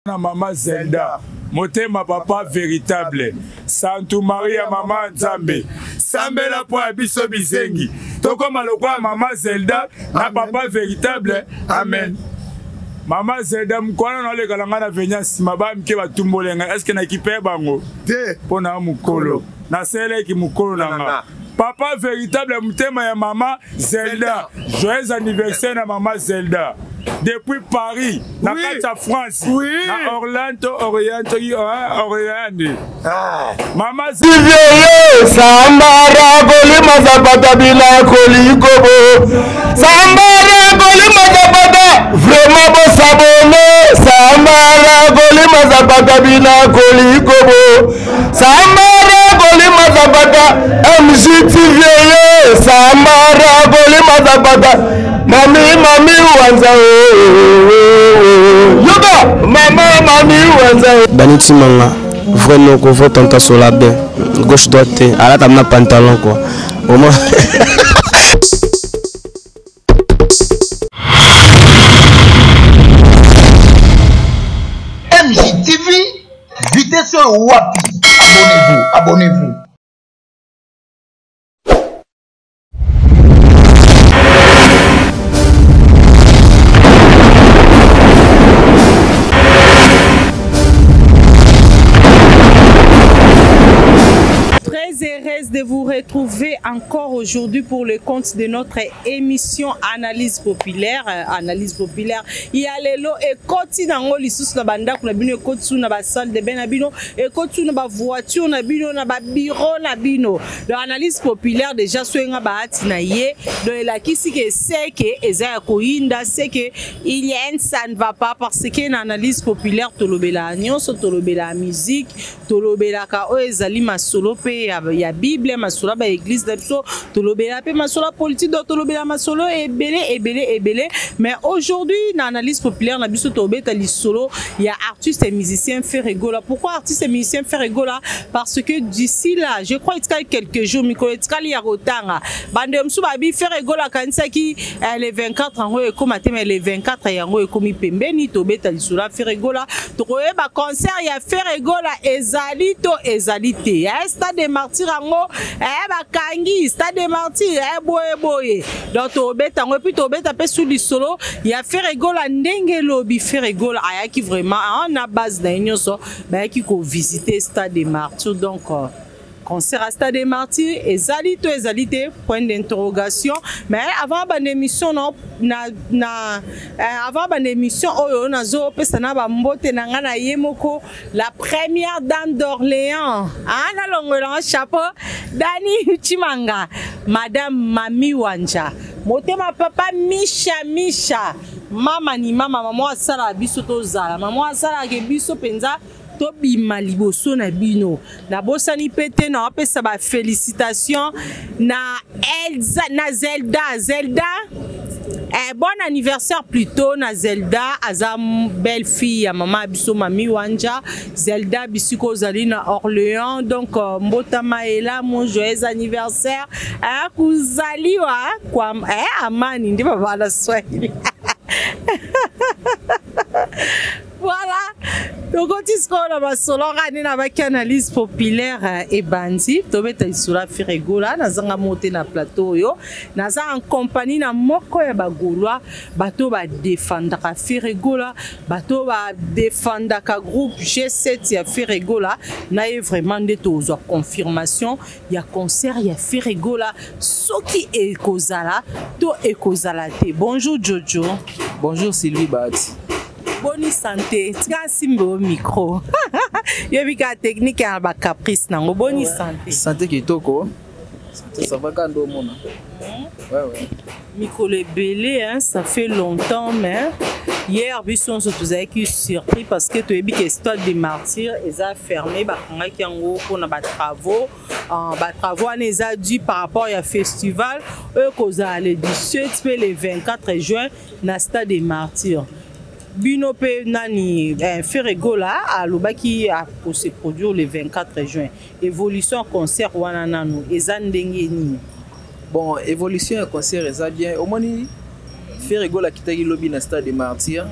Na mama Zelda motema papa veritable Santu Maria mama Nzambe sambela mpo ya biso bizengi tokoma lokola mama Zelda na papa veritable amen. Mama Zelda mokwana na olekala ngai na venya nsima ba mike batumbole ngai eske na kipe bango te mpo na mokolo naseleki mokolo na nga papa veritable motema ya mama Zelda joyeux anniversaire na mama Zelda depuis Paris na kati ya France na Orlando Orient Orlando ah. Mama Zivye Sambara kolima zapata bila kolikobo Sambara kolima zapata vraiment bosabone Sambara kolima zapata bila kolikobo Sambara kolima zapata MGTV Sambara kolima zapata Mami mami wanza Yoga mama mami wanza Dani Tshimanga vrai noko vrai tonton sola bien gauche droite te alata na pantalon quoi au moins. MJTV, vitesse oyo wapi? Abonnez-vous, abonnez-vous. Très heureuse de vous retrouver encore aujourd'hui pour le compte de notre émission Analyse populaire. Analyse populaire. Ya lelo ekoti nango lisusu na bandako na bino, ekoti na ba salle de bain na bino, ekoti na ba voiture na bino, na ba bureau na bino. Donc analyse populaire déjà soyenga bahati na ye. Donc elakisi ke seke eza ya koyinda, seke il y a un ça ne va pas parce que na analyse populaire tolobela nyonso, tolobela musique, tolobelaka oyo ezali masolo pe ya Bible, masolo ba église na biso, tolobela pe masolo politique, donc tolobela masolo ebele ebele ebele. Mais aujourd'hui na analyse populaire na biso tobeta lisolo ya artiste et musicien Ferre Gola. Pourquoi artiste et musicien Ferre Gola? Parce que d'ici là, je crois qu'il y a quelques jours mikolo etikali ya kotanga bande mosusu babi Ferre Gola akanisaki le 24 yango ekóma te, mais le 24 yango ekómi pembeni. Tobeta lisolo ya Ferre Gola, tokoyeba concert ya Ferre Gola ezali to ezali te. Stade de Martyr yango bakangi stade de Martyr boye boye. Donc tobeta yango et puis tobeta mpe su lisolo ya Ferre Gola ndenge elobi Ferre Gola ayaki vraiment na base na ye nyonso bayaki kovisite stade de Martyr. Donc concert à stade de Martyr ezali to ezali te, point d'interrogation. Mais avant bande émission na na avant bande émission oyo nazopesa na bambote na nga na ye moko la première dame d'Orléans, ah, nalongola chapeau Dani Tshimanga, madame Mami Wanja, motema papa Misha Misha, mama ni mama, mama asala biso tozala, mama asalaka biso mpenza tobima liboso na bino. Nabosani mpe te na wapesa ba félicitation na Elza, na Zelda. Zelda bon anniversaire plutôt na Zelda, aza belle fille ya mama biso Mami Wanja. Zelda bisiko ozali na Orléans, donc mbotama elamu, joyeux anniversaire kuzaliwa kwa amani ndi baba na Swahili. Voilà, tokoti sikoyo na masolo kaka nde na baki analyse populaire ebandi. Tobeta lisolo ya Ferre Gola. Nazanga mo te na plateau oyo, naza en compagnie na moko ya bagaulois, bato badefendaka Ferre Gola, bato badefendaka groupe G7 ya Ferre Gola. Na ye vraiment nde tozwa confirmation ya concert ya Ferre Gola soki ekozala to ekozala te. Bonjour Jojo. Bonjour Sylvie Bahati. Boni santé? Tika nsimbe o micro, yebi kaka technique ya bacaprice nango. Boni santé? Santé kitoko, santé ça va, kando omona. Ouais. Mikolo ebele hein, ça fait longtemps, mais hier biso nyonso tozalaki surpris parce que toyebi ke stade de Martyr eza fermé, bakangaki yango mpona batravaux. Batravaux wana eza dû par rapport ya festival oyo kozala le 17 mpe le 24 juin na stade de Martyr. Bino mpe nani Ferre Gola alobaki akose produire le 24 juin. Évolution ya concert wana nanu eza ndenge nini? Bon, évolution ya concert eza bien. Omoni Ferre Gola akitaki lobi na stade de Martyr.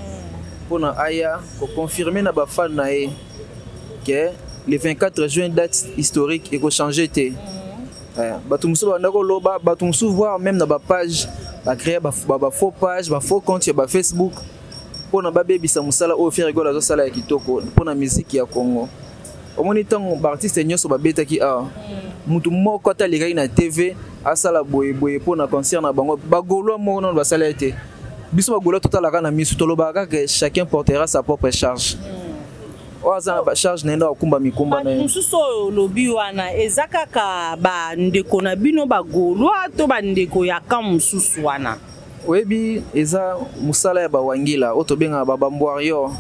mpona aya koconfirme na bafan na ye ke le 24 juin, date historique, ekochange te. Bato mosusu babanda koloba, bato mosusu, voire même na bapage, bacréa bafaux page, bafaux compte ya bafacebook mpona babebisa mosala oyo Ferre Gola azosala ya kitoko mpona miziki ya Congo. Omoni, ntango baartiste nyonso babetaki awa, mutu moko ata alekaki na TV asala boyeboye mpona concert na bango. Bagaulois moko nano basala ye te. Biso bagaulois totalaka na miso, tolobaka kaka chacun portera sa propre charge. Oyo aza na bacharge na ye nde akumba mikumba na ye. Mosusu oyo olobi wana eza kaka bandeko na bino bagaulois to bandeko ya camp mosusu wana? Oyebi, eza mosala ya bawangila oyo tobengaka babambwario.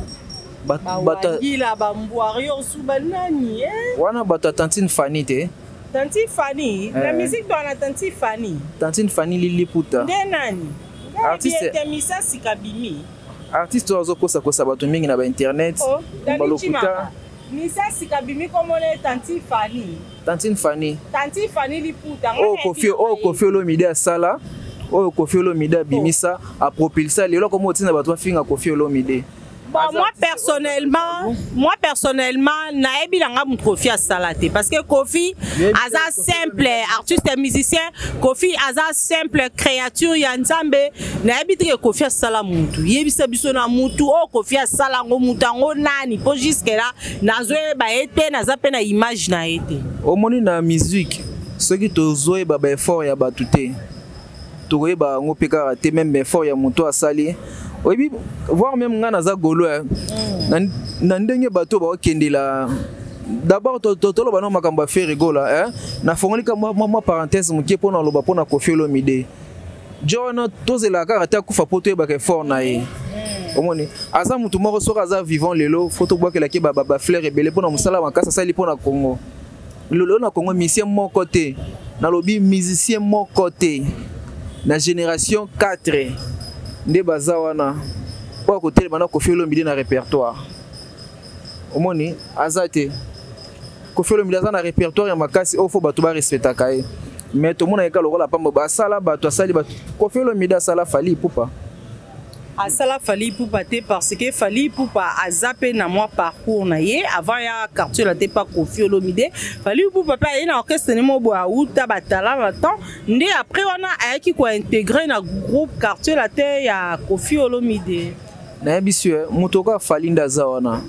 Bawangila, bambwario su banani, eh? Wana bato ya tantine Fani te. Tantine Fani na musique to wana, tantine Fani. Tantine Fani Liliputa. Nde nani? Artiste misa sika bimi. Artiste oyo azokosakosa bato mingi na bainternet. Oh, balokuta. Misa sika bimi, komona tantine Fani. Tantine Fani. Tantine Fani Liputa. Oyo Kofi, oyo Kofi Olomide asala, oyo Kofi Olomide abimisa, apropulsa lelo akoma otinda bato bafinga Kofi Olomide. Bon, moi personnellement, nayebi nanga mutu Kofi asala te, parce que Kofi aza simple artiste musicien, Kofi aza simple créature ya Nzambe. Nayebi te ke Kofi asala mutu. Yebisa biso na mutu oyo Kofi asala yango, mutu yango nani? Mpo jusque là nazoyeba ye te, naza mpe na image na ye te. Omoni, na musique, soki tozoyeba baeffort ya bato te, tokoyeba yango mpe kaka te. Même effort ya moto asali, oyebi, voire même ngai naza gaulois na ndenge bato baokendela. D'abord toloba no makambo ya Ferre Gola. Nafongoli ka mwa parenthèse moke mpona oloba mpona Kofi Olomide. Jo wana tozelaka kaka te akufa mpo toyebaka effort na ye. Omoni, aza motu moko, soki aza vivant lelo, fo tobwakelaki bafleur ebele mpona mosala makasi asali mpona Congo. Lelo na Congo, musicien moko te, nalobi musicien moko te na génération 4 nde baza wana oyo akotelema na Kofi Olomide na répertoire. Omoni, aza te. Kofi Olomide aza na répertoire ya makasi oyo fo bato barespectaka ye, mais tomonaka kaka lokola pamba basala bato asali bato. Kofi Olomide asala Fally Ipupa. Asala Fally Ipupa te, parce que Fally Ipupa aza mpe na mwa parcours na ye avant ya Quartier Latin pa Kofi Olomide. Fally Ipupa mpe aye na orchestre ne mo boye, auta batala na temps nde après wana ayaki kointégrer na groupe Quartier Latin ya Kofi Olomide. Nayebi si moto oyo Fally nde aza wana.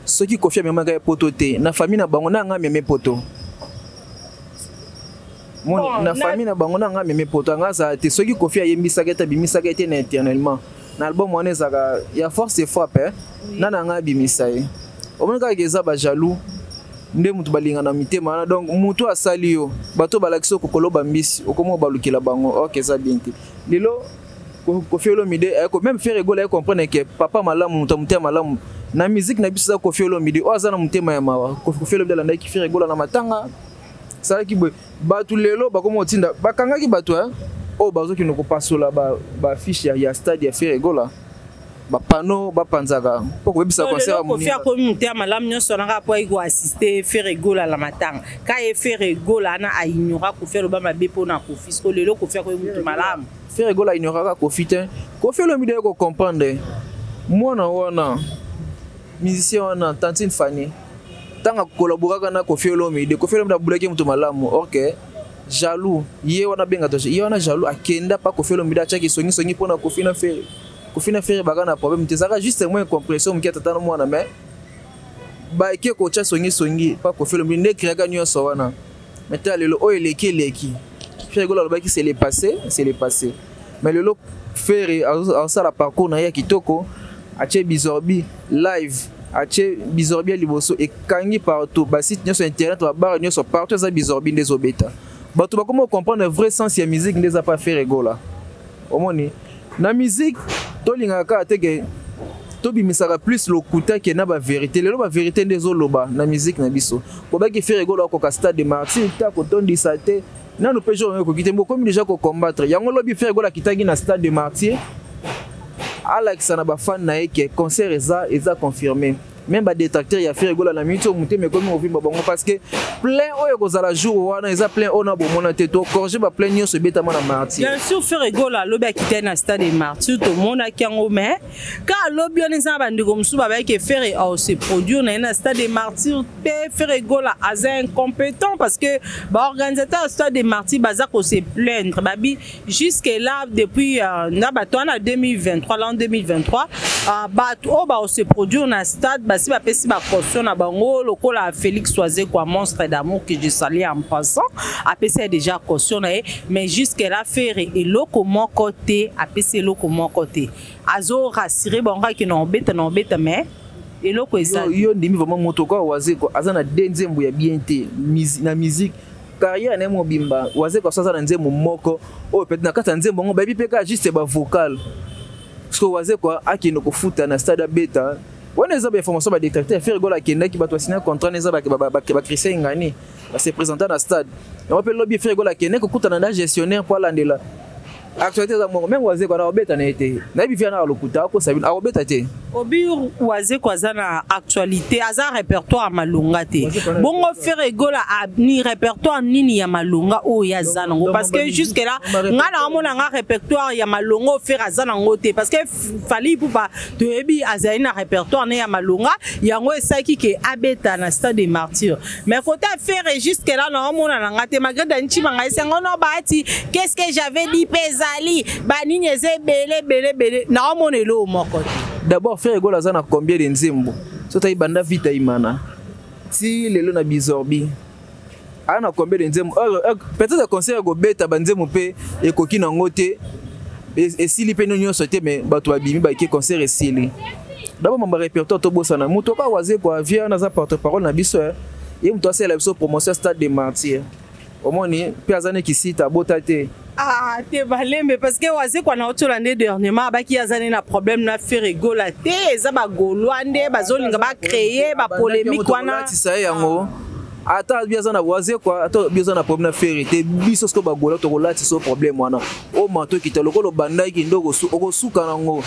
Soki Kofi amemaka ye poto te, na famille na bango na nga ameme poto. Bon, na famille na bango na nga ameme poto, anga azala te. Soki Kofi ayembisaka ete abimisaka ete na éternellement na album wana ezalaka ya force et frappe, eh? Na nga abimisa ye. Omoni kaka eza bajaloux nde moto balinga na mitema wana. Donc moto asali yo, bato balakisi yo kokoloba mbisi, okoma obalukela bango. Ok, eza bien te. Lelo Kofi Olomide, même Ferre Gola aye comprendre ke papa malamu, moto ya motema malamu na musique na biso eza Kofi Olomide, oyo aza na motema ya mawa. Kofi Olomide alandaki Ferre Gola na matanga, asalaki boye. Bato lelo bakoma kotinda, bakangaki bato oyo bazokende kopasola bafiche ya stade ya Ferre Gola, bapano bapanzaka mpo koyebisa concert ya Kofi moninga. Akomi motema malamu nyonso wana kaka mpo ayi koassiste Ferre Gola na matanga. Ka ye Ferre Gola wana aignora Kofi, aloba mabe mpona Kofi. Siko lelo Kofi akoyi motu malamu. Ferre Gola ignoraka Kofi te. Kofi Olomide ye kocomprendre mwana wana, musicien wana, tantine Fani, ntango akolaboraka na Kofi Olomide, Kofi Olomide abulaki moto malamu. Ok, jaloux ye wana, benga to ye wana jaloux, akenda pa Kofi Olomide, atiaki songisongi mpona Kofi na Ferre. Kofi na Ferre baka na problème te, ezalaka juste mwa incompréhension moke ya tata na mwana, mais bake kotya songisongi pa Kofi Olomide nde créaka nyonso wana. Mais tala lelo oyo eleki, eleki. Ferre Gola alobaki: "C'est le passé, c'est le passé." Mais lelo Ferre azosala parcours na ye ya kitoko, atie Bizorbi live, atie Bizorbi ya liboso, ekangi partout, basite nyonso internet, babare nyonso, partout eza Bizorbi nde ezobeta. Bato bakoma comprendre vrai sens ya musique nde eza pa Ferre Gola. Omoni, na musique tolingaka kaka te ke tobimisaka plus lokuta ke na bavérité. Lelo bavérité nde ezoloba na musique na biso. Kobaki Ferre Gola akoka stade de Martyr te, akotondisa te nanu mpe jour ekoki te. Bokomi déjà kocombattre yango. Lobi Ferre Gola akitaki na stade de Martyr, alakisa na bafan na ye ke concert eza confirmé. Même badétracteur ya Ferre Gola, na miniti oyo motema ekomi kovimba bango, parce que plein oyo ekozala jour wana eza plein oyo na bomona te. Tocorriger baplein nyonso ebetama na Martyr. Bien sûr, Ferre Gola alobi akitaki na Stade de Martyr, tomonaki yango. Mais ka alobi wana, eza na bandeko mosusu babayaki Ferre ase produire na ye na Stade de Martyr te. Ferre Gola aza incompétent, parce que baorganisateur ya Stade de Martyr baza kose plaindre. Babi jusque là, depuis na bato wana 2023, l'an 2023, bato oyo baose produire na stade basi bapesi bacaution na bango, lokola Félix Wazekwa, monstre d'amour que je salue en passant, apesi ye déjà caution na ye. Mais jusque là, Ferre eloko moko te, apesi eloko moko te. Azo rassurer bango kaki na obeta, na obeta, mais eloko eza. Yo ndimi vraiment, moto kwa Wazekwa aza na de nzembo ya bien te na musique. Carrière na ye mobimba, Wazekwa so aza na nzembo moko oyo peut-être na kati ya nzembo yango bayebi mpe kaka juste bavocal. Parce que Wazekwa akende kofuta na stade abeta wana, eza bainformation badétracteur. Ferre Gola akendaki, bato basinya contrat na eza baChristian Ngani, base présenta na stade yango mpe. Lobi Ferre Gola akende kokutana na gestionnaire mpo alandela actualité. Eza moko, même Wazekwa na akobeta na ye te. Nayebi via na alokuta, akosa bino, akobeta te. Obi Wazekwa aza na actualité, aza répertoire ya malonga te. Bongo Ferre Gola ni répertoire nini ya malonga oyo aza nango? Parce que jusque là, nga na amona nga répertoire ya malonga oyo Ferre aza nango te, parce que Fally Ipupa, toyebi azali na répertoire ne ya malonga, yango esalaki ke abeta na Stade de Martyr. Mais côté Ferre, jusque là na omona na nga te, malgré Dani Chimanga esengo no baati qu'est-ce que j'avais dit mpe ezali banini, eza ebele ebele ebele, na omona eloko moko te. D'abord, Ferre Gola aza na combien de nzembo? So tayi banda Vita Imana ti lelo na Bizorbi, aa na combien de nzembo? Peut-être concert ekobeta banzembo mpe ekoki nango te, esili mpe nyonso te, mais bato babimi, bake, concert esili. D'abord, mamba répertoire, tobosana moto kaka Wazekwa. Vie wana aza porte parole na biso, ye moto asalela biso promotion Stade de Martyr. Omoni mpe aza neki site abota te. Ah te, balembe, parce que Wazekwa na otiola nde dernièrement abaki aza nde na problème na Ferre Gola te. Eza bagaulois nde bazolinga bacréer bapolémique wana. Olatisa ye yango. Ata bi aza na Wazekwa, ata bi aza na problème na Ferre te, biso siko bagaulois tokolatisa o problème wana. O tokita lokola obandaki nde okosuka nango.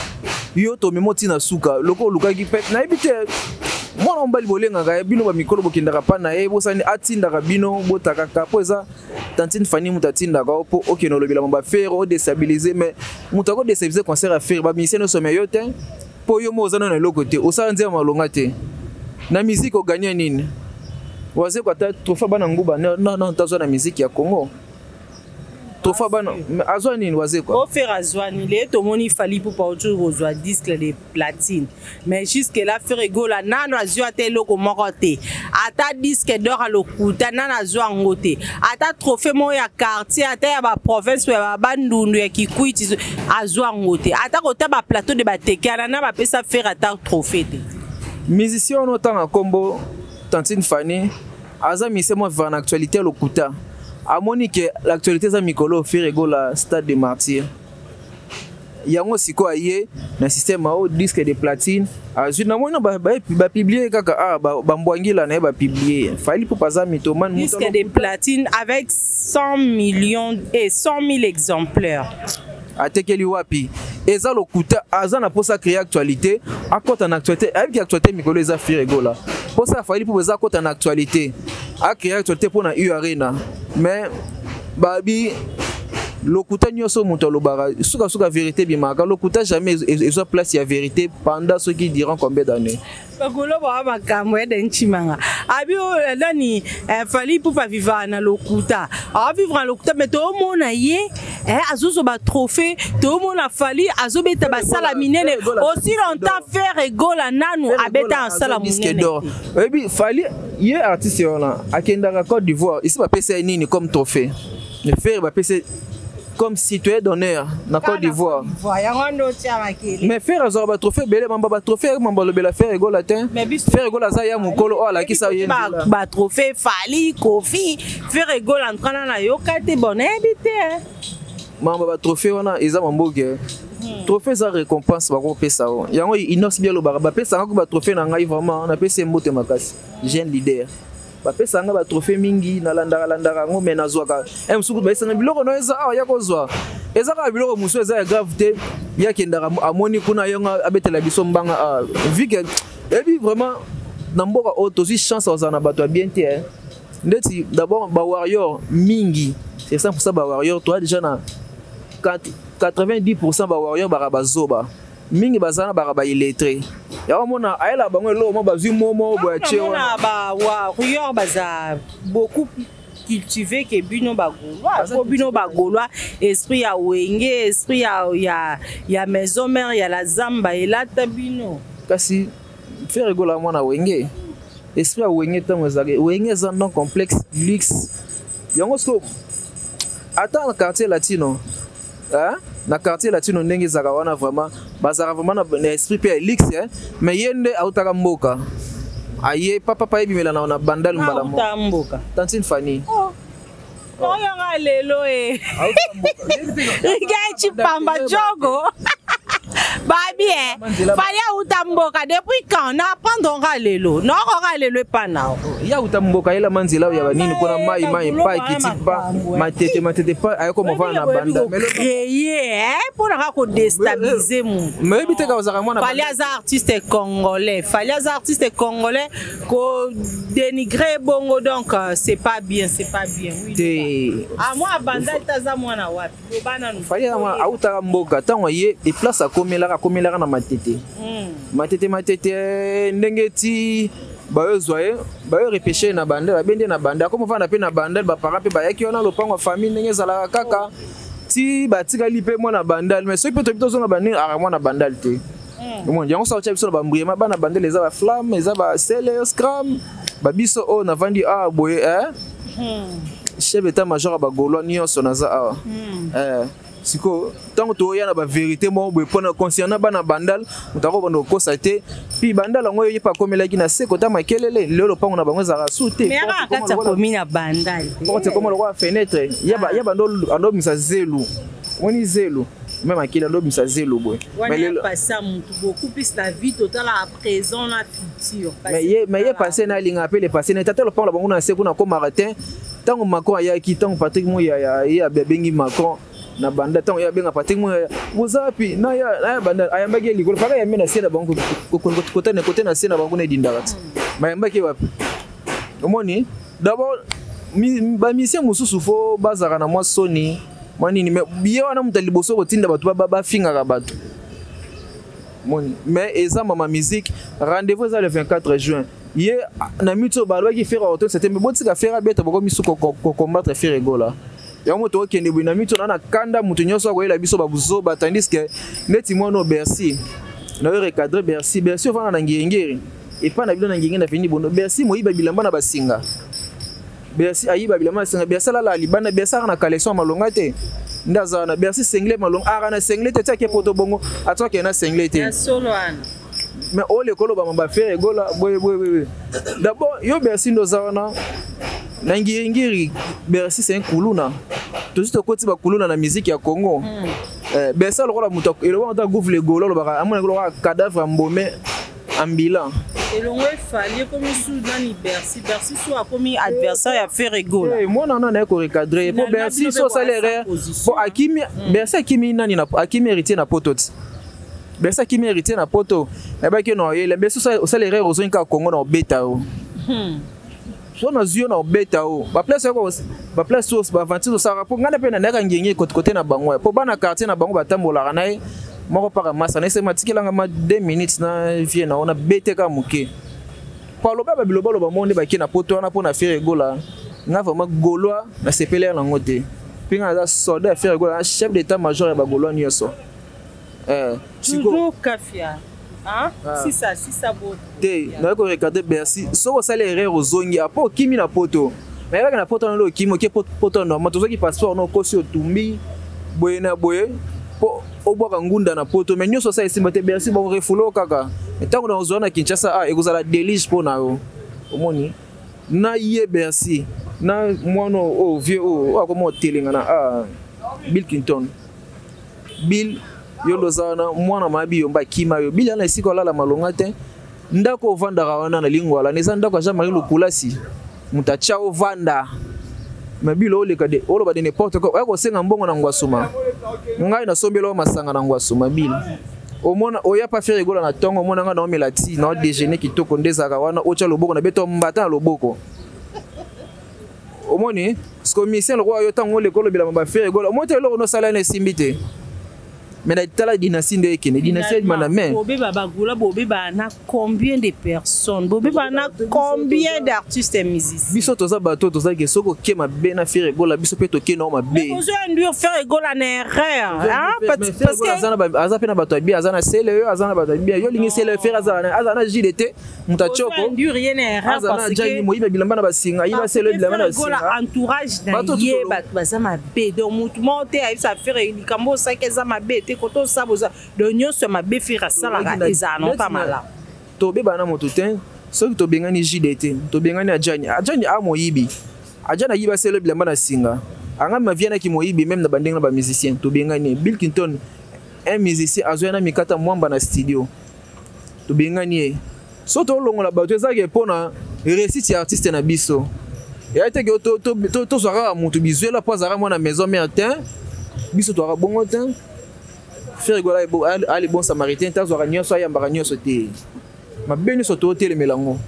Yo tomema ntina suka lokola olukaki mpe nayebi te. Mwana mobali bolengaka ye, bino bamikolo bokendaka mpa na ye, bosani atindaka bino botakaka mpo eza tantine Fani moto atindaka o mpo okende olobela mo baFerre odéstabiliser. Mais moto akodéstabiliser concert ya Ferre, bamusicien nyonso, me yo te, mpo yo mo oza nano eloko te, osala nzembo malonga te na musique, oganye nini? Wazekwa ata trophée bana nguba non tazwa na musique ya Congo, trophée bana azwa nini Wazekwa? O Ferre azwani le tomoni Fally Ipupa oti kozwa disque de platine, mais jusque là Ferre Gola nano azwi ata eloko moko te, ata disque d'or alokuta nano azwa yango te, ata trophée moko ya quartier, ata ya baprovince ya Bandundu, ya Kikwiti, azwa yango te. Ata kota baplateau de batekiana na bapesa Ferre ata trophée te. Musicien wana otanga nkombo tantine Fani aza musicien moko vivre na actualité ya lokuta. Amoni ke l'actualité eza mikolo Ferre Gola, Stade de Martyr. Yango sikoyo aye na système ao disque de platine azwi. Namoni bapublier kaka ah, bambwangila na ye, bapublier Fally mpo aza mythomane. Disque de platine avec 100 millions et 100 000 exemplaires. Atekeli wapi? Eza lokuta. Aza na mposa créer actualité, akɔta na actualité. Ayebiki actualité mikolo eza Ferre Gola. Mposa ya Fally mpo eza akɔta na actualité, acréer actualité mpo na U Arena. Mais babi lokuta nyonso moto alobaka, sukasuka vérité ebimaka. Lokuta jamais ezwa place ya vérité pendant soki durant combien d'années. Bakolo baa makambo ya Nchimanga abi oyo nani, Fally Ipupa vivaka na lokuta, avivre na lokuta. Mais toomona ye azozwa batrophée, toomona Fally azobeta basala minene. Aussi longtemps Ferre Gola nanu abeta asala monene. Oyebi Fally ye artiste wana akendaka Côte d'Ivoire isi, bapesa ye nini comme trophée? Ferre bapesa comme citoyen d'honneur na Côte d'Ivoire. Mais Ferre azwaka batrophée ebele, mamba batrophée, mamba alobela Ferre Gola te. Ferre Gola aza ya mokolo oyo alakisa ye. Batrophée Fally, Koffi, Ferre Gola ntrana nayoka te. Bon, nayebi te. Mamba batrophée wana eza mamboke. Trophée eza récompense bakopesa o yango. Inos bi alobaka bapesanga ko batrophée na ngai. Vraiment napesi ye mbote makasi, jeune leader. Bapesaka nga batrophée mingi, nalandaka landaka yango, mais nazwaka mosuku. Bayesanga biloko no eza awa ya kozwa, eza kaka biloko mosusu eza ya grave te. Ye akendaka, amoni kuna yango, abetela biso mbanga. Vu que Ebi vraiment na mboka oyo tozwi chance kozala na bato ya bien te eh. Ndeti d'abord ba warrior mingi, c'est 100% ba warrior, toa déjà na 90% ba warrior baka bazoba mingi, baza na baka ba illettré. Yango mona ayela bango eloko mo bazwi momo boye atie wana. Namona ba warrior baza beaucoup cultivé que bino bagaulois, po bino bagaulois esprit ya Wenge, esprit ya maison mère, ya la zamba elata bino. Kasi Ferre Gola mwana Wenge, esprit ya Wenge ntango ezalaki Wenge eza non complexe luxe. Yango siko ata na Quartier Latino, hein? Na Quartier Latino ndenge ezalaka wana, vraiment bazalaka vraiment na esprit mpe ya luxe, hein? Mais ye nde autaka mboka, aye papa yebimela na Bandal mbala moko. Auta mboka? Tantine Fanny. Oh. Oyonga lelo e Rigai Chipamba jogo babi e Fally auta mboka depuis quand? Na apprendre nga lelo, naokoka lelo epa nao. Ye auta mboka, ayelama nzela ya banini mpona mai mai pa ekiti pa Matete, Matete pa ayekoma ovanda na banda. Créer mpona kaka kodéstabiliser motu. Mais oyebi te kaka ozalaka mwana. Fally aza artiste congolais, Fally aza artiste congolais. Kodénigrer bongo donc c'est pas bien, c'est pas bien, oui. Te. Ah, mwa banda ete aza mwana wapi? Loba nanu. Fally autaka mboka. Ntango ye eplace akomelaka na Matete. Matete, Matete ndenge ti bayozwa ye, bayo repêche na Bandal, babende na Bandal, akoma ovanda mpe na Bandal. Baparent mpe bayaki wana lopango ya famille ndenge ezalaka kaka ti batikali mpe mwana Bandal. Mais soki mpe toyebi tozonga bandenge, aka mwana Bandal te. Omoni yango, soki otya biso na bambriema, bana Bandal eza baflamme, eza basele scram babiso oyo navandi awa boye, eh? Chef d'état major ya bagaulois nyonso naza awa. Eh, sikoyo ntango toya na bavérité moko boye mpona concernant bana Bandal, moto akobanda kokosa te. Mpi Bandal yango oyo ye mpe akomelaki na se kota makelele. Lelo lopango na bango ezalaka su te. Mais aka kati ya commune ya Bandal. Porte ekoma lokola fenêtre ya bando andobimisa zelu. Omoni zelu me makili andobimisa zelu boye. Wana ya pasa mutu beaucoup plus na vie totala présent na futur. Mais ye passé na alinga mpe le passé na tata. Lopango na bango na se kuna akomaka te. Ntango Macron ayaki, ntango Patrick Muyaya ye abengi Macron na banda, ntango ye abenga Patrick Muyaya, boza wapi? Naya banda ayambaki ye likolo faka yambe na se na bango kote na se na bango na edindaka ti bayambaki ye wapi? Omoni d'abord bamusicien mosusu fo bazalaka na mwa soni mwa nini. Mais ye wana moto ya liboso kotinda bato bafingaka bato. Moni, mais eza mama musique. Rendez-vous eza le 24 juin. Ye na miti oyo balobaki Ferre auto c'était, mais botika Ferre abeta, bokomi su kocombattre Ferre Gola. Yango moto okende boye na miti oyo na kanda, moto nyonso akoyela biso babuzoba. Tandis que neti mwana oyo Bercy na oyo recadre Bercy, Bercy ovanda na Ngengeri epai na bino na Ngenge na veni bono. Bercy moyiba bilamba na basinga, Bercy ayiba bilamba na singa, Bercy alala libanda, Bercy aka na collection ya malonga te. Nde azala na Bercy sengle malonga, aka na sengle te. Tiaki poto bongo atiaki na sengle te. Ya solo wana. Mais oyo lekolo bama baFerre Gola boye boye boye. D'abord yo Bercy nde oza wana na Ngiringiri. Bercy c'est un kuluna, tozwi tokoti bakuluna na musique ya Congo. Eh, Bercy lokola moto eloko ata gouffre le golo alobaka amonaki lokola cadavre mbome ambulant. Elongo eFally ekomi su nani? Bercy, Bercy su akomi adversaire ya Ferre Gola. Eh, mwana wana naye korecadre po Bercy so osali erreur po akimi. Bercy akimi nani? Na akimi Héritier na poto ti. Bercy akimi Héritier na poto, nayebaki na oyele. Bercy osali erreur, ozongi kaka Congo na obeta yo. So nazwi yo na obeta yo baplace yoko, baplace oyo baventure osalaka mpo ngai mpe nayaka Ngenge kote na bango, mpo bana quartier na bango batambolaka na ye moko mpaka masa na esema atikelanga ma 2 minutes na vie na wana bete kaka moke po aloba babiloba aloba mo nde bakie na poto wana mpo na Ferre Gola. Nga vraiment gaulois nasepeli ya nango te, mpe nga naza soldat ya Ferre Gola, chef d'état major ya bagaulois nyonso. Eh, toujours kafia. Ah? Sisa sisa bo. Te, naye korecadre Bercy. Soki osali erreur, ozongi apo okimi na poto, nayebaki na poto wana okimi, okie poto normal, tozwaki passeport no, okosi, otumbi boye na boye mpo obwaka ngunda na poto. Mais nyonso osala esimba te. Bercy, bakorefouler kaka ntango na ozwa na Kinshasa. A ekozala déluge mpo na yo. Omoni na ye Bercy na mwana oyo vieux oyo akoma otelenga na a Bill Clinton. Bill, yo nde oza wana mwana mabi yomba akima yo. Bill ana esika olala malonga te. Ndako ovandaka wana na Lingwala eza ndako ya Jean Marie Lukulasi, moto atya ovanda. Mais Bill oleka de oloba de n'importe quoi, oya kosenga mbongo na Ngwasuma. Ngai nasombela yo masanga na Ngwasuma. Bill, Omona oya pa Ferre Gola na tongo, omona nga na omela ti na déjeuner kitoko nde ezalaka wana, otya loboko na beto mbata na loboko. Omoni siko musicien lokola yo, ntango oleka olobela ba Ferre Gola, omoni te eloko nosala na esimbi te. Mais na tala dynastie nde ekende, dynastie ebima na main. Bobeba bagula, bobeba na combien de personnes, bobeba na combien d'artistes et musiciens? Biso toza bato tozalaki, soki oke mabe na Ferre Gola, biso mpe toke nao mabe. Ozo induire Ferre Gola na erreur, hein, parce que aza mpe na bato ya bien, aza na sele oyo, aza na bato ya bien. Yo olingi sele, Ferre azala na jide te, moto atioko induire ye na erreur. Aza na jani moyibi bilamba na basinga, ayiba sele bilamba na basinga. Entourage na ye, bato baza mabe. Donc motu moko te ayebisa Ferre likambo osaki eza mabe te, koto osala boza. Donc nyonso ya mabe Ferre asalaka ezala no pa malamu. Tobeba na moto te. Soki tobengani jide te, tobengani Ajani. Ajani a moyibi, Ajani ayiba sele bilamba na singa, anga mavianaki moyibi même na bandenge na bamusicien. Tobengani Bill Clinton, un musicien azwya na mikata mwamba na studio, tobengani ye. So tolongola bato ezalaki mpona réussite ya artiste na biso. Eya te ke tozwa kaka motu bizwela mpo azalaka mwana maison mère te. Biso twaka bongo te. Ferre Gola ali bon samaritain te, azwaka nyonso, ayambaka nyonso te. Mabe nyonso totelemela yango.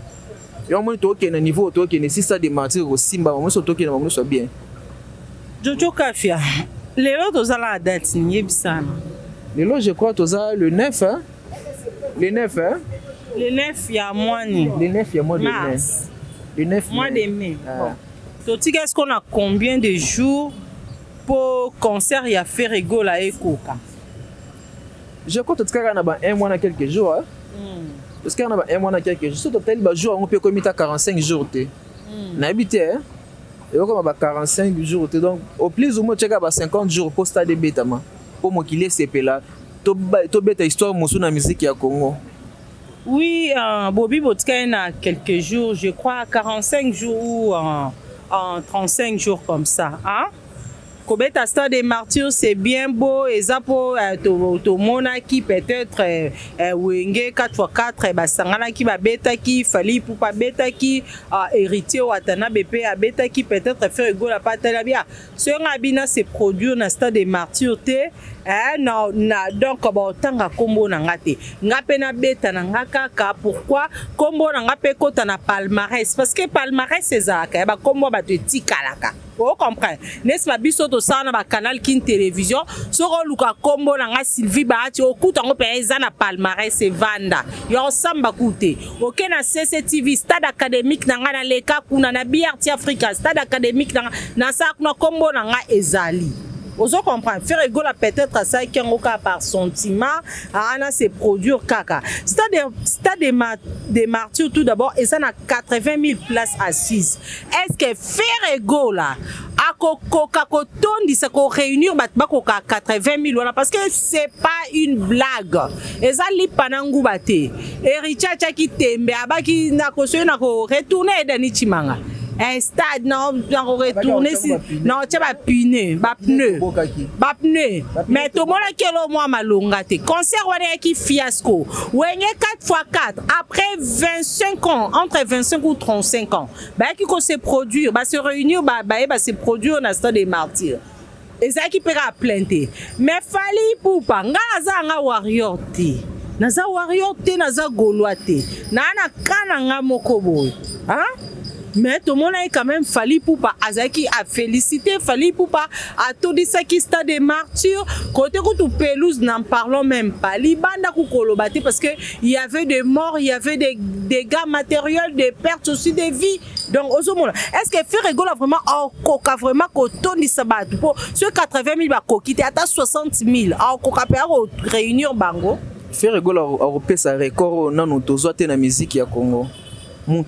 Yango moni tokende na niveau, tokende si stade de martyr kosimba bango nyonso, tokende bango nyonso bien. Jojo Kafia, lelo tozala na date nini? Yebisana. Lelo, je crois, toza le 9, hein? Le 9, hein? Le 9 ya mois nini? Le 9 ya mois de mai. Mars. Le 9 mois mai. De mai. Ah. Bon, totika est-ce qu'on a combien de jours po concert ya Ferre Gola ekoka? Je crois totikaka na ba un mois na quelques jours, hein? Totikaka na ba un mois na quelques jours. So totali bajour yango mpe ekomi ta 45 jours te, nayebi te, hein? Ekokoma ba 45 jours te. Donc au plus ou moins tiaka ba 50 jours mpo stade ebetama, mpo mokili esepela, tobeta histoire mosusu na musique ya Congo. Oui, Bobby Botka a quelques jours, je crois 45 jours ou en 35 jours comme ça. Hein? Kobeta stade des martyrs, c'est bien beau, eza po tomonaki peut-être Wenge 4x4 basanganaki, babetaki, Fally Ipupa abetaki, Héritier Watanabe mpe abetaki, peut-être Ferre Gola patala bia soki nga bina se produire na stade des martyrs te, na donc baotanga nkombo na nga te, nga mpe nabeta na nga kaka. Pourquoi nkombo na nga mpe ekota na palmarès? Parce que palmarès ezalaka ya bakombo ya bato etikalaka, ocomprendre, n'est-ce pas? Biso tosala na bacanal Kin Télévision, soki oluka nkombo na nga Sylvie Bahati, okuta yango mpenza, eza na palmarès, evanda ya osamba ku te. Oke na CCTV, stade académique na nga, naleka kuna na BRT Africa, stade académique na nga, nasala kuna, nkombo na nga ezali. Ozo comprendre? Ferre Gola peut-être asalaki yango kaka par sentiment, ana se produire kaka. Stade de martyr, tout d'abord, eza na 80 000 places assises. Est ce que Ferre Gola akokoka kotondisa, koréunir bato bakoka 80 000 wana? Parce que c'est pas une blague, eza lipa na nguba te. Héritier atiaki tembe, abaki nakosoki na koretourne edani Chimanga un stade na koretourne si na otia bapine, bapneu, bapneu. Mais tomonaki elo mwa malonga te. Concert wana eyaki fiasco. Wenge 4x4, après 25 ans, entre 25 ou 35 ans, bayaki kose produire, base réunir, baye base produire na stade des martyrs, ezalaki mpe kaka plein te. Mais Fally Ipupa, nga naza yanga warrior te, naza warrior te, naza gaulois te, naa na ka na nga moko boye, hein? Mais tomonaki quand même Fally Ipupa azalaki afélicité. Fally Ipupa atondisaki stade des martyrs. Côté kutu pelouse, n'en parlons même pas, libanda kukoloba te, parce que il y avait des morts, il y avait des dégâts matériels, des pertes aussi des vies. Donc ozomona, est ce que Ferre Gola vraiment akoka vraiment kotondisa bato po soki 80 000 bakoki te, ata 60 000 akoka mpe akoréunir bango? Ferre Gola akopesa record oyo nanu tozwa te na musique ya Congo.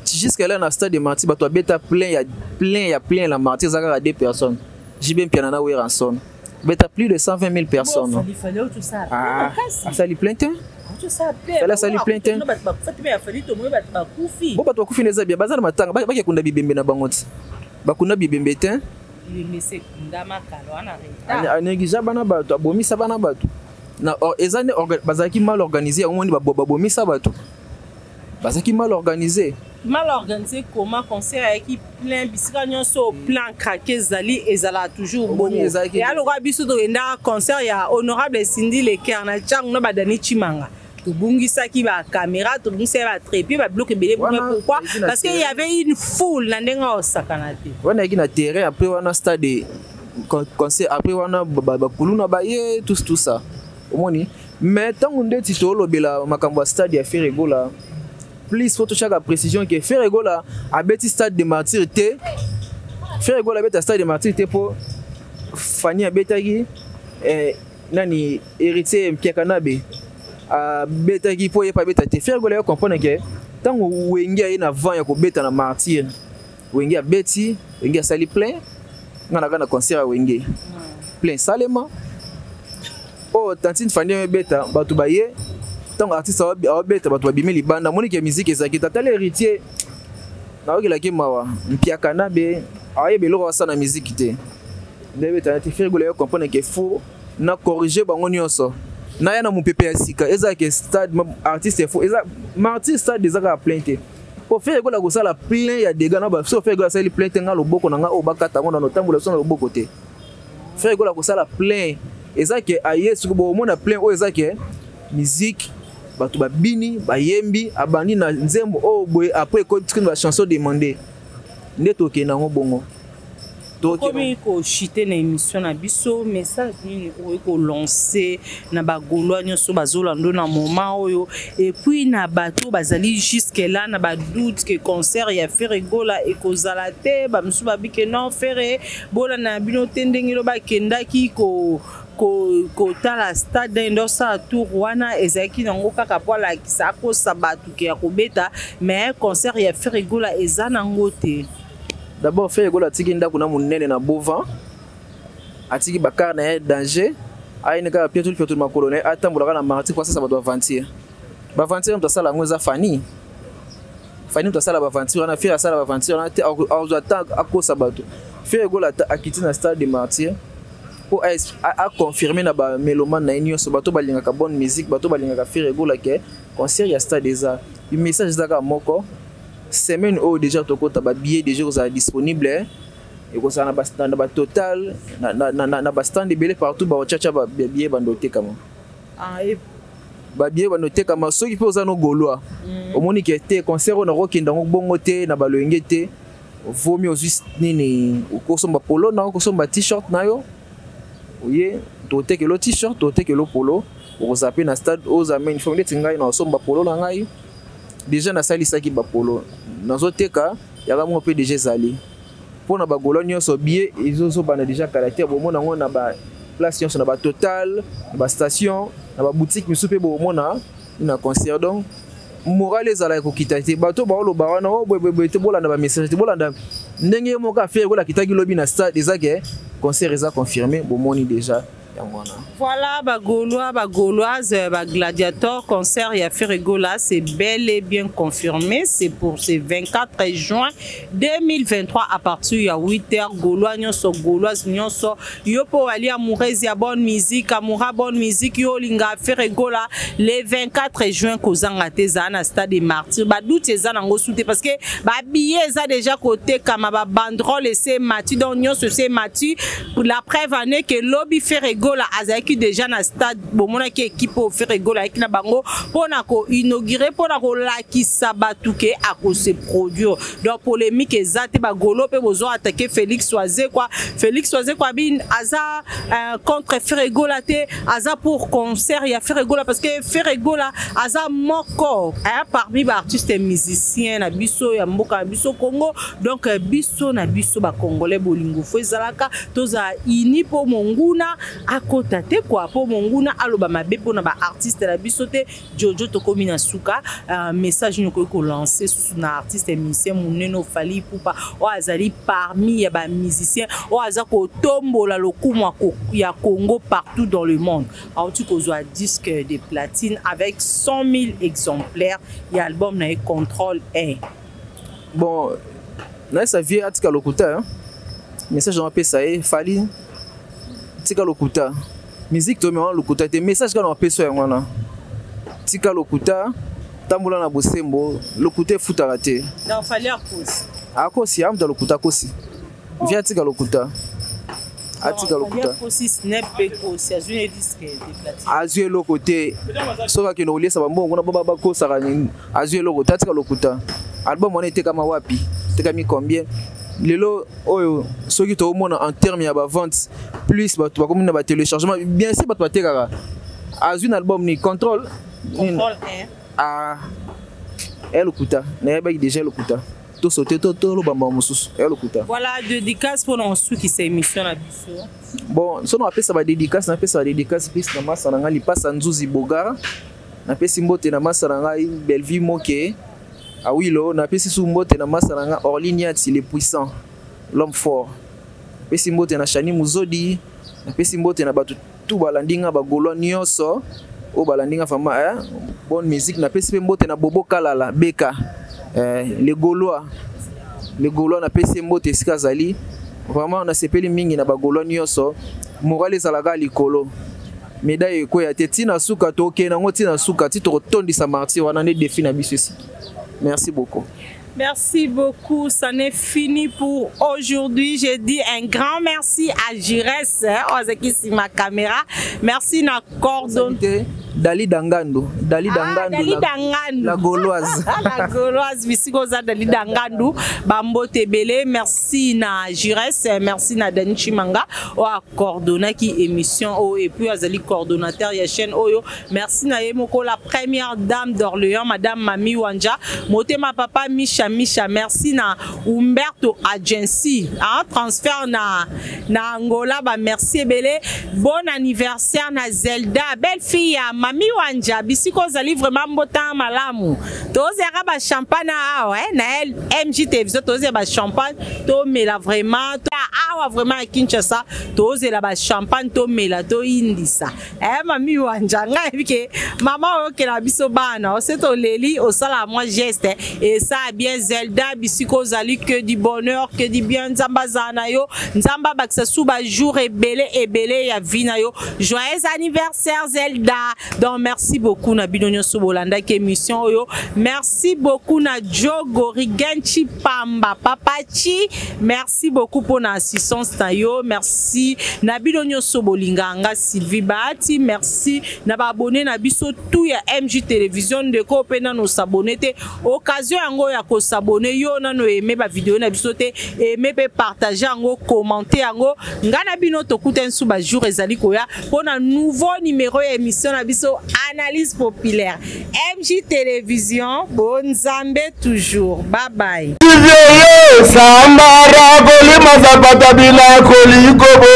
Jusque là, na stade de martyr, bato abeta plein ya plein ya plein la martyr, eza kaka deux personnes, JB Mpiana na Werrason, beta plus de 120 000 personnes. Ah, asali plein te. Fally asali plein te. Bo bato bakufi na eza bien, baza na matanga, bakekunda bibembe na bango ti bakunda bibembe te. Anégligea bana bato, abomisa bana bato na eza nde bazalaki mal organisé. Yango moni babomisa bato, bazalaki mal organisé. Mal organisé comment? Concert ayaki plein, bisika nyonso plein craqué, ezali ezalaka toujours bongo. Ya lokola biso tokendaka concert ya honorable Cindy Leker na ntango na badani Chimanga, tobungisaki bacaméra, tobungisaki batrépied, babiloko ebele. Pourquoi? Parce que y avait une foule na ndenge osakana te. Wana ayaki na terrain, après wana stade concert, après wana bakuluna baye, tout tout ça, omoni. Mais ntango ndeti tolobela makambo ya stade ya Ferre Gola, plus faut totyaka précision ke Ferre Gola abeti Stade de Martyr te. Ferre Gola abeta Stade de Martyr te mpo Fani abetaki, nani, Héritier Mpiakanabe abetaki mpo ye mpe abeta te. Ferre Gola, yo comprendre ke ntango Wenge aye na vent ya kobeta na Martyr, Wenge abeti, Wenge asali plein. Nga naka na concert ya Wenge, plein salema. Oyo tantine Fani ebeta, bato baye. Ntango artiste aobeta, bato babimi libanda, amoniki ya musique ezalaki. Tatali Héritier, nayokelaki mawa. Mpiaka na be ayeba eloko asala na musique te, nde ebetana te. Ferre Gola, yo comprendre ke faut na corriger bango nyonso, naya na mopepe ya sika. Ezalaka stade artiste fo eza Martyr, stade eza kaka plein te. Po Ferre Gola kosala plein ya dégâts na so. Ferre Gola asali plein te, nga loboko na nga oyo bakata yango, na otambola so na loboko te. Ferre Gola kosala plein eza ke aye soki bomona plein oyo eza ke musique, bato babini, bayembi, abandi na nzembo oyo boye, après ekoti na bachanson demandé, nde tokende yango bongo. Tokomi kochuter na émission na biso. Message nini okoki kolancer na bagaulois nyonso bazolanda na moment oyo, et puis na bato bazali jusque là na badoute ke concert ya Ferre Gola ekozala te? Bamosusu babi ke non, Ferre bolanda na bino te, ndenge elo bakendaki ko kotala stade, nde osala tour wana, ezalaki nango kaka po alakisa, akosa bato ke ya kobeta, mais concert ya Ferre Gola eza nango te. D'abord, Ferre Gola atiki ndako na monene na Bovan, atiki bakar na ye danger, ayini kaka pietoli pietoli makolo na ye, atambolaka na Martyr po asasa bato aventure. Baventure, moto asala yango eza Fani. Fani moto asala baventure wana, Ferre asala baventure wana te. Azwa temps akosa bato. Ferre Gola akiti na Stade de Martyr mpo aconfirme na bamélomane na ye nyonso, bato balingaka bonne musique, bato balingaka Ferre Gola, ke concert ya stade eza. Message eza kaka moko: semaine oyo déjà tokota, babillet déjà kozala disponible, ekozala na batotal, na bastand ebele partout, baotiatia babillet, bando otekama, babillet bando otekama. Soki mpe oza no Gaulois, omoni ke te, concert oyo nakokenda yango bongo te na balolenge te, vomi ozwi nini, okosomba polo na, okosomba t-shirt na yo, oye totekelo t-shirt, totekelo polo, okozala mpe na stade, ozala ma uniforme. Ndeti ngai na osomba polo na ngai, déjà nasalisaki bapolo, nazoteka yaka moko mpe déjà ezali mpona bagaulois nyonso. Billet ezozobanda déjà kala te, bomona yango na baplace nyonso, na batotal, na bastation, na baboutique misusu mpe bomona na concert. Donc moral ezalaka kokita te. Bato baoloba wana o boyeboye te, bolanda bamessage te, bolanda ndenge ye moko affaire ekola akitaki lobi na stade, eza ke concert eza confirmé, bomoni déjà yango wana. Voilà, bagaulois, bagauloise, bagladiator, concert ya Ferre Gola, c'est bel et bien confirmé. C'est pour ce 24 juin 2023 à partir ya 8h. Gaulois nyonso, gauloise nyonso, yo po wali amoureuse ya bonne musique, amoura bonne musique, yo linga Ferre Gola, le 24 juin kozanga te, za na Stade des Martyrs. Ba doute eza nango sute parce que ba billet eza déjà kotekama, ba banderole c'est mati, donc nyonso c'est mati. La preuve en est que lobi Ferre Gola azalaki déjà na stade, bomonaki équipe oyo Ferre Gola ayaki na bango mpona koinaugurer, mpona kolakisa bato ke akose produire. Donc polémique eza te. Bagaulois mpe bozwa attaquer Félix Wazekwa. Félix Wazekwa bi aza contre Ferre Gola te, aza pour concert ya Ferre Gola, parce que Ferre Gola aza moko parmi baartiste musicien na biso ya mboka na biso Congo. Donc biso na biso bacongolais, bolingo fo ezalaka, tozala uni mpo monguna akota te kwa, mpo monguna aloba mabe mpona baartiste na biso te. Jojo, tokomi na suka. Message nini okoki kolancer susu na artiste musicien monene Fally Ipupa, oyo azali parmi ya bamusicien oyo aza kotombola lokumu ya Congo partout dans le monde? Auti kozwa disque de platine avec 100 000 exemplaires ya album na ye Contrôle 1. Bon, nayesa vie atika lokuta. Message na apesa ye: Fally, tika lokuta. Musique tomema lokuta te. Message kaka na apesa yango wana: tika lokuta. Tambola na bosembo, lokuta efutaka te. Donc Fally akosi. Akosi, amuta lokuta akosi. Viens atika lokuta. Atika lokuta. Akosi snap pe kosi, azwi ne disque de platine. Azwi eloko te. Soki akende koliesa bambongo kuna ba bakosaka azwi eloko te, atika lokuta. Album wana etekama wapi? Etekami combien? Lelo oyo soki toomona en terme ya ba vente plus bato bakomi na ba téléchargement, bien sûr bato batekaka. Azwi na album ni contrôle. Contrôle 1. Ah. Elokuta, nayebaki déjà elokuta. To sauter to to lobamba mosusu elokuta. Voilà, dédicace pour nasukisa émission na biso. Bon, sono apesa ba dédicace, napesa ba dédicace plus na masa na ngai lipasa Nzuzi Bogara. Napesi mbote na masa na ngai Bellevue Moke. Awilo, napesi su mbote na masa na ngai Orly Niati le puissant, l'homme fort. Napesi mbote na Shani Muzodi, napesi mbote na bato tout balandi nga ba Gaulois nyonso oyo balandi nga vraiment, hein? Bonne musique. Napesi mpe mbote na Bobo Kalala Beka, les Gaulois, les Gaulois napesi mbote esika azali. Vraiment nasepeli mingi na ba Gaulois nyonso, moral ezalaka likolo, médaille ekweya te ntina suka, tokende yango ntina suka ti tokotondisa martyr wana nde défi na biso esiki. Merci beaucoup. Merci beaucoup. Ça n'est fini pour aujourd'hui. J'ai dit un grand merci à Jires, hein, qui sur ma caméra. Merci na cordon. Dali Dangando. Dali Dangando. Ah, Dali Dangando. La Gauloise. La Gauloise. Bisikoza Dali Dangando. Bambo Tebele. Merci na Jires. Merci na Dani Chimanga. O a coordonné qui émission. Oh, et puis azali coordonnateur ya chaîne Oyo. Merci na Yemoko, la première dame d'Orléans, Madame Mami Wanja. Motema papa Micha Micha. Merci na Umberto Agency. Hein, transfert na Angola. Bah, merci ebele. Bon anniversaire na Zelda. Belle fille ya Mami Wanja. Bisiko zali vraiment mbota malamu. Tozera ba champagne awa, hein, na MJ Télévision tozera ba champagne to mela vraiment. To awa vraiment à Kinshasa tozela ba champagne to mela to indisa. Eh Mami Wanja ngai bike mama okela biso bana ose to leli osala moi geste et ça bien Zelda bisiko zali que du bonheur que du bien nzamba zana yo nzamba bakisa suba jour ebele ebele ya vie na yo. Joyeux anniversaire Zelda. Donc merci beaucoup na bino nyonso bolanda ke émission oyo. Merci beaucoup na Diogo Rigenchi Pamba Papachi. Merci beaucoup pour na assistance na yo. Merci na bino nyonso bolinga nga Sylvie Bahati. Merci na ba abonné na biso tout ya MJ Télévision ndeko pe na no s'abonner te. Occasion yango ya ko s'abonner yo na no aimer ba vidéo na biso te, aimer pe partager yango, commenter yango. Nga na bino tokuta nsu ba jour ezali koya pour na nouveau numéro ya émission na biso analyse populaire MJ Télévision. Bon Nzambe toujours. Bye bye. Sambara kolima zapata bila kolikobo.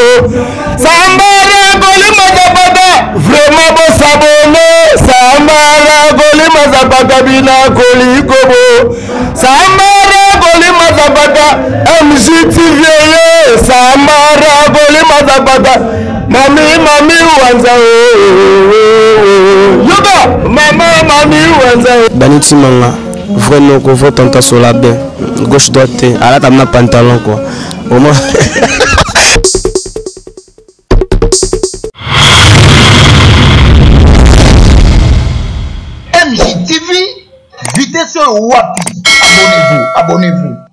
Sambara kolima zapata vraiment bo sabone. Sambara kolima zapata bila kolikobo. Sambara kolima zapata MJ TV. Sambara kolima zapata mami mami wanza. Yoga mama mami wanza. Dani Timanga vrai noko, vrai tanta Solabe, gauche droite, à la pantalon quoi. Au moins. MJTV, vitesse wapi. Abonnez-vous, abonnez-vous.